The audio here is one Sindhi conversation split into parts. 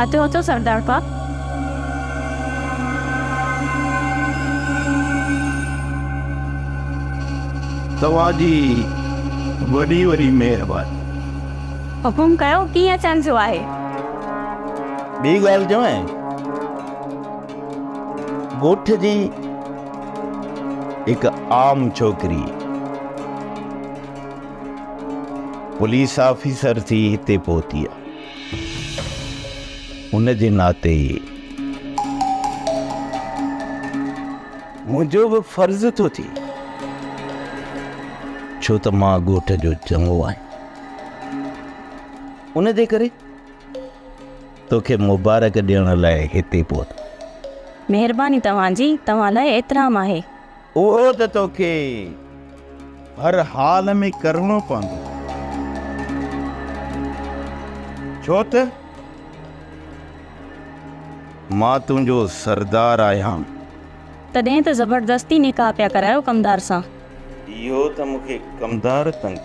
اچو اچو سردار صاحب. توهان جي وڏي وڏي مهرباني. حڪم ڪيو ڪيئن اچڻ ٿيو آهي؟ ٻي ڳالهه چوين ڳوٺ جي هڪ عام ڇوڪري پوليس آفيسر ٿي هتي پهتي آ. ان جي ناتي منهنجو به فرض ٿو ٿئي ڇو ته مان ڳوٺ جو چڱو آهيان. ان جي ڪري توکي مبارڪ ڏيڻ لاء هتي پهتو. مهرباني توهان جي، توهان لاء احترام آهي. اهو ته توکي هر حال ۾ ڪرڻو پوندو، ڇو ته مان تنهنجو سردار آهيان. تڏهن ته زبردستي نڪاح پيا ڪرايو ڪمدار سان. اهو ته مون کي ڪمدار تنگ.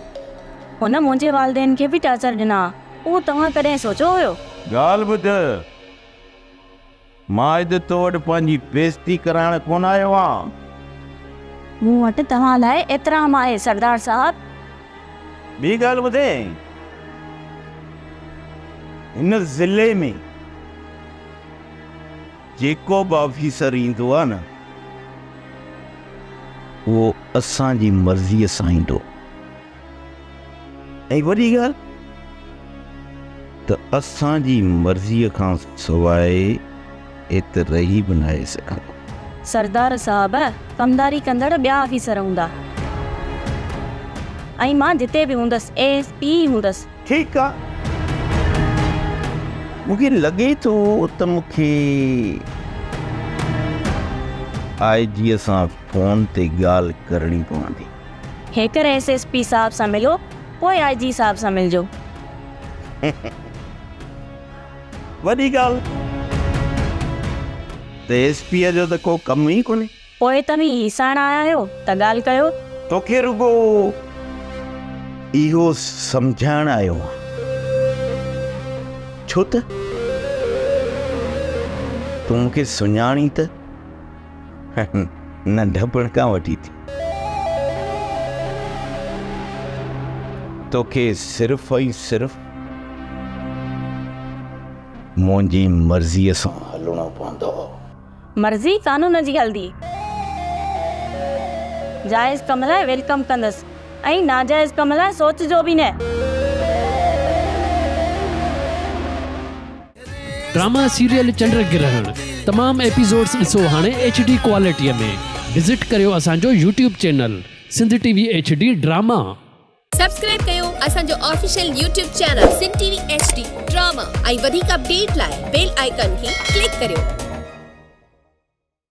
هن منهنجي والدين کي به ٽارچر ڏنا، اهو توهان ڪڏهن سوچيو هيو؟ ڳالهه ٻڌ، مان اڄ تو وٽ پنهنجي بيعزتي ڪرائڻ ڪونه آيو آهيان. مون وٽ توهان لاء احترام آهي سردار صاحب. ٻي ڳالهه ٻڌين، هن ضلعي ۾ جيڪو به آفيسر ايندو آهي نه، اهو اسان جي مرضيء سان ايندو ۽ وڏي ڳالهه ته اسان جي مرضيء کان سواء هت رهي به ناهي سگهندو. سردار صاحب، ڪمداري ڪندڙ ٻيا آفيسر هوندا ۽ مان جتي به هوندس اي ايس پي ئي هوندس. ٺيڪ آ. مون کي لڳي ٿو ته مون کي آء جيء سان فون تي ڳالهه ڪرڻي پوندي. هيڪر ايس ايس پي صاحب سان ملو، پوء آء جي صاحب سان ملجو. وڏي ڳالهه ته ايس پيء جو ته ڪو ڪم ئي ڪونهي. پوء توهين هيسائڻ آيا آهيو ته ڳالهه ڪيو. توکي رڳو اهو سمجهائڻ آيو آهيان. ڇو ته تون مون کي سڃاڻين ته ننڍپڻ کان وٺي ٿي. توکي صرف ۽ صرف منهنجي مرضيء سان هلڻو پوندو. مرضي قانون جي هلندي. جائز ڪم لاء welcome ڪندس ۽ ناجائز ڪم لاء سوچجو به نه. ڊراما سيريل چنڊ گرهڻ تمام ايپيسوڊس ڏسو هاڻي ايڇ ڊي ڪوالٽي ۾ وزٽ ڪريو اسان جو YouTube channel Sindh T V H D drama. Subscribe ڪيو اسان جو official YouTube channel Sindh T V H D drama ۽ وڌيڪ اپڊيٽ لاء بيل آئيڪان کي ڪلڪ ڪريو.